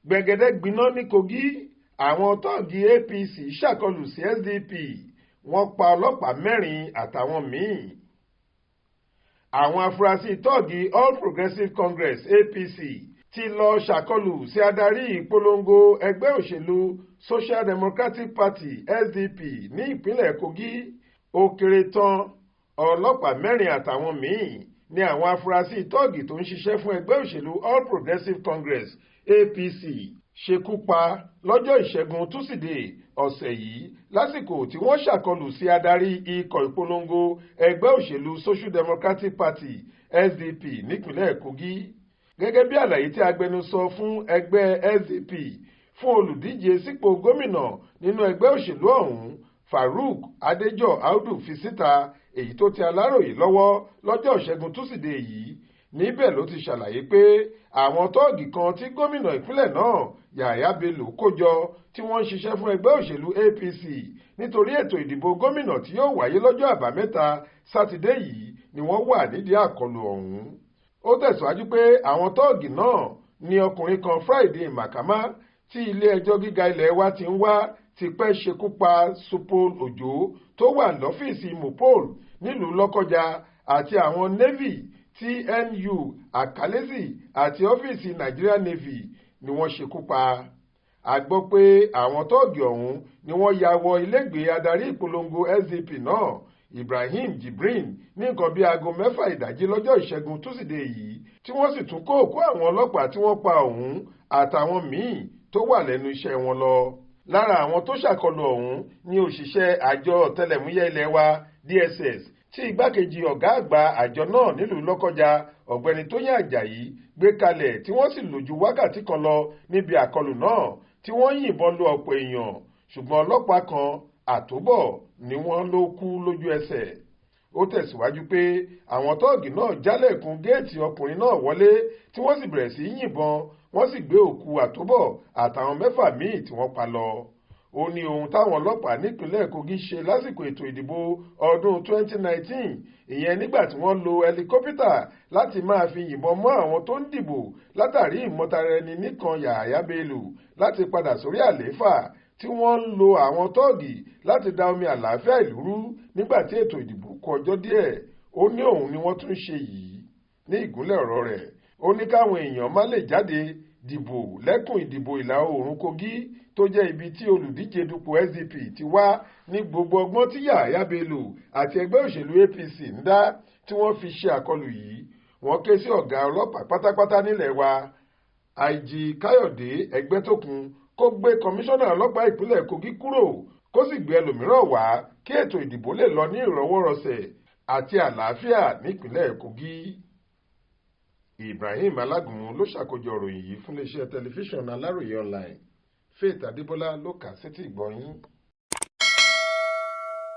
Gbẹ̀gẹ̀dẹ̀ gbiná ní Kogi, àwọn tóògì APC ṣàkọlù sí SDP, wọ́n pa ọlọ́pàá 4 àtàwọn míín. Àwọn afurasí tóògì All Progressives Congress APC ti lọ ṣàkọlù sí adarí ìpolongo ẹgbẹ́ òṣèlú Social Democratic Party SDP ní ìpínlẹ̀ Kogi. Ó kéré tán ọlọ́pàá 4 àtàwọn míín ní àwọn afurasí tóògì tó ń ṣiṣẹ́ fún ẹgbẹ́ òṣèlú All Progressives Congress APC ṣekú pa lọ́jọ́ Ìṣẹ́gun Túsídẹ̀ẹ́ ọ̀sẹ̀ yìí lásìkò tí wọ́n ṣàkọlù sí adarí ikọ̀ ìpolongo ẹgbẹ́ òṣèlú Social Democratic Party SDP nípínlẹ̀ Kogi. Gẹ́gẹ́ bí àlàyé tí agbẹnusọ fún ẹgbẹ́ SDP fún olùdíje sípò gómìnà nínú ẹgbẹ́ òṣèlú ọ̀hún, Farouk Adéjọ Audu, fi síta, èyí tó tẹ Aláròyé lọ́wọ́ lọ́jọ́ Ìṣẹ́gun Túsídẹ̀ẹ́ yìí, níbẹ̀ ló ti ṣàlàyé pé àwọn tóògì kan tí gómìnà ìpínlẹ̀ náà Yàyà Bello kó jọ tí wọ́n ń ṣiṣẹ́ fún ẹgbẹ́ òṣèlú APC nítorí ètò ìdìbò gómìnà tí yóò wáyé lọ́jọ́ Àbámẹ́ta Sátidé yìí ni wọ́n wà nídìí àkọlù ọ̀hún. Ó tẹ̀síwájú pé àwọn tóògì náà ní ọkùnrin kan, Friday Makama, tí ilé-ẹjọ́ gíga ilé wa ti ń wá ti pẹ́ ṣekú pa Supol Òjó tó wà lọ́fíìsì Mupol nílùú Lọ́kọ́jà, àti àwọn Navy TNU Àkálẹ́sì àti ọ́fíìsì Nigeria Navy ni wọ́n ṣekú pa. A gbọ́ pé àwọn tóògì ọ̀hún ni wọ́n ya wọ ilégbèé adarí ìpolongo SDP náà, Ibrahim Jibrin, ní nǹkan bíi aago 6 ìdájí lọ́jọ́ Ìṣẹ́gun Túsídẹ̀ẹ́ yìí, tí wọ́n sì tún kó òkú àwọn ọlọ́pàá tí wọ́n pa ọ̀hún àtàwọn míín tó wà lẹ́nu iṣẹ́ wọn lọ. Lára àwọn tó ṣàkọlù ọ̀hún ni òṣìṣẹ́ àjọ ọ̀tẹlẹ̀múyẹ́ ilé wa DSS tí igbákejì ọ̀gá àgbà àjọ náà nílùú Lọ́kọ́jà, Ọ̀gbẹ́ni Tóyìn Àjàyí, gbé kalẹ̀, tí wọ́n sì lò ju wákàtí kan lọ níbi àkọlù náà tí wọ́n yìnbọn lu ọ̀pọ̀ èèyàn, ṣùgbọ́n ọlọ́pàá kan, Àtòbọ̀, ni wọ́n ló kú lójú ẹsẹ̀. Ó tẹ̀síwájú pé àwọn tóògì náà jálẹ̀kùn géètì ọkùnrin náà wọlé tí wọ́n sì bẹ̀rẹ̀ sí í yìnbọn, wọ́n sì gbé òkú Àtòbọ̀ àtàwọn 6 míì tí wọ́n pa lọ. Ó ní ohun táwọn ọlọ́pàá nípìnlẹ̀ Kogi ṣe lásìkò ètò ìdìbò ọdún 2019, ìyẹn nígbà tí wọ́n lo ẹlikọ́pítà láti máa fi yìnbọn mọ́ àwọn tó ń dìbò látàrí ìmọ̀tara-ẹni nìkan Yàyà Bello láti padà sórí àlééfà, tí wọ́n ń lo àwọn tóògì láti da omi àlàáfíà ìlú rú nígbà tí ètò ìdìbò kù ọjọ́ díẹ̀. Ó ní òun ni wọ́n tún ṣe yìí. Ní ìgúnlẹ̀ ọ̀rọ̀ rẹ̀, ó ní káwọn èèyàn má lè jáde dìbò lẹ́kùn ìdìbò ìlà oòrùn Kogi tó jẹ́ ibi tí olùdíje dupò SDP ti wá ní gbogbo ọgbọ́n tí Yàyà Bello àti ẹgbẹ́ òṣèlú APC ń dá tí wọ́n fi ṣe àkọlù yìí. Wọ́n ké sí ọ̀gá ọlọ́pàá pátápátá nílẹ̀ wa, IG Káyọ̀dé Ẹgbẹ́tókun, kó gbé kọmíṣánná ọlọ́pàá ìpínlẹ̀ Kogi kúrò, kó sì gbé ẹlòmíràn wá kí ètò ìdìbò lè lọ ní ìrọwọ́rọsẹ̀ àti àlàáfíà nípìnlẹ̀ Kogi. Ibrahim Alágúnmu ló ṣàkójọ ìròyìn yìí fún iléeṣẹ́ tẹlifíṣàn Aláròye Online. Faith Adébọlá ló kà á sétí ìgbọ́ yín.